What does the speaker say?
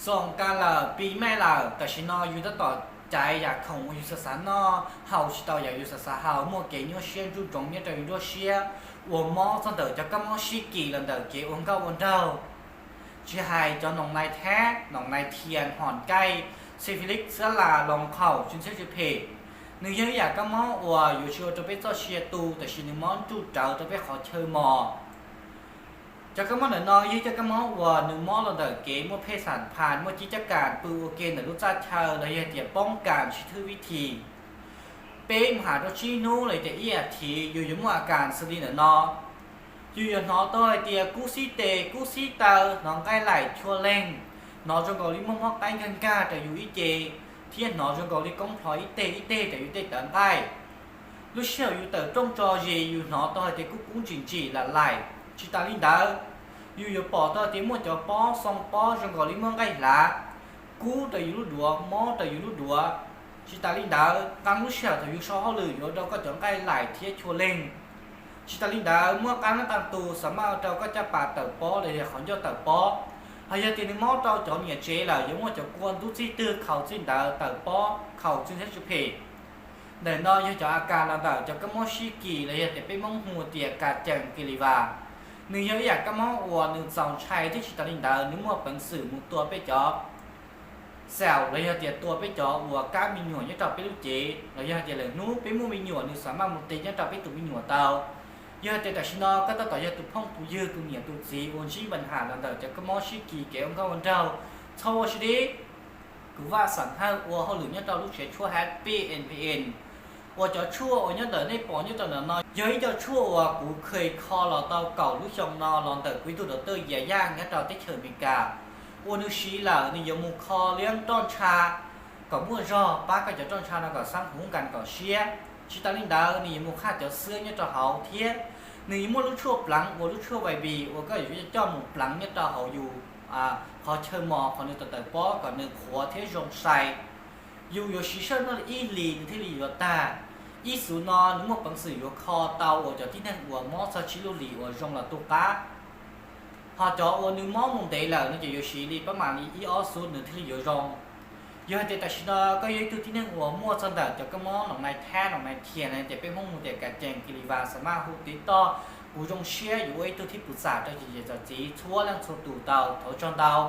Xoom kas lawm, pis maij lawm, tam sim no yus tab tom caiv yam khoom uas yus xav xav noj, haus tsis tau yam yus xav xav haus, muaj kev nyuaj siab ntsuj ntsoov nyob rau yus nruab siab, uas mob txog ntawm cov kab mob sib kis los ntawm kev ua nkauj ua nraug. Tsis hais cov noom nai thab, noom nai thias, hom kaij, syphilis, xab las, loos khaum, tsis ntxhiab tsis phem, nws yog ib yam kab mob uas yuav tsis ua rau peb txoj sia tu, tab sis nws mob ntsuj rawv rau peb qhov chaw mos. Cov kab mob ntawm no yog ib cov kab mob uas nws mob los ntawm kev muaj phej xam phas, muaj cib cab kas pw ua ke ntawm lub txaj chaw los yog tias poob kas sib thwb vib thim. Peb mus has rau tsib hnub los tias ib as thiv yus yuav muaj a kas xws li ntawm no. Yus yuav hnov tau hais tias kub xib tes kub xib taw, hnov nqaij laim chua leeg, hnov zoo nkaus li muaj mob qaib nkag nkag rau yus ib ce, thiab hnov zoo nkaus li koob plho ib teg ib teg rau yus tej tawv nqaij. Lub sij hawm yus tawm rooj tso zis yus hnov tau hais tias kub kub ntsim ntsim lam laim. Tsis tas li ntawd, yus yuav pom tau tias muaj cov pob xoo pob zoo nkaus li muaj nqaij hlav kub rau yus lub duav, mob rau yus lub duav. Tsis tas li ntawd, qee lub sij hawm thaum yus so hauj lwm yuav ua rau koj cov nqaij laim thiab chua leeg. Tsis tas li ntawd, muaj qee leej qee tus xav maj ua rau koj caj pas tawm pob los yog qhov ncauj tawm pob. Hos yog tias nws mob rau cov niam tsev lawm yuav muaj cov kua ntub txij twg khaus txij ntawd tawm pob khaus txij thiab tsis phem. Ntawm no yog cov a kas los ntawm cov kab mob sib kis los yog tias peb Hmoob hu tias kas cees kis li vas. Nws yog ib yam kab mob uas nws txaus ntshai thiab tsis tas li ntawd nws muaj peev xwm mus tua peb cov xaum los yog tias tua peb cov uas kab me nyuam nyob rau peb lub cev los yog tias lwm hnub peb muaj me nyuam nws xav maj mus tes nyob rau peb tus me nyuam tau. Yog tias tam sim no koj tab tom yog tus phooj tus ywg tus niam tus txiv uas ntsib npa nham los ntawm cov kab mob sib kis kev ua nkauj ua nraug, txhob ua siab deb. Kuv Vaj Xam Hawj ua hauj lwm nyob rau lub tsev tshuaj Happy N P N, uas cov tshuaj uas nyob ntawm nej pom nyob rau ntawm no yog ib co tshuaj uas kuv kheev kho los tau kaum lub xyoo no los ntawm kuv ib tug doctor Yaj Yaj nyob rau teb chaws Amelikas, uas nws siv lawm nws yuav mus kho liab roj ntsha kom muaj zog pab koj cov roj ntsha no kom xab huv nkas kom siab. Tsis tas li ntawd nws yuav mus qhaj cov xwab nyob rau hauv thiab nws yuav muaj lub tshuaj pleev uas lub tshuaj vais vis uas koj yuav coj mus pleev nyob rau hauv yus qhov chaw mos qhov nws tawm tawm pob kom nws qhuav thiab zoo sai. Yus yuav siv sawj noj li ib hlis nws thiaj li yuav tag. Ib xuv no nws muaj peev xwm yuav kho tau uas cov tib neeg uas mob txog tsib lub hlis uas zoo los tu qab. Hos cov uas nws mob mus ntev lawm no ces yuav siv li pab mam li ib ob xuv nws thiaj li yuav zoo. Yog hais tias tam sim no koj yog ib tug tib neeg uas muaj txog ntawm cov kab mob noom nai thab noom nai thias no ces peb Hmoob hu tias kas cees kis li vas, xav maj hu tiv toj kuv zoo siab yuav ua ib tug thib pus txam rau cov niam txiv txhua leej txhua tus tau, thov tsaug ntau.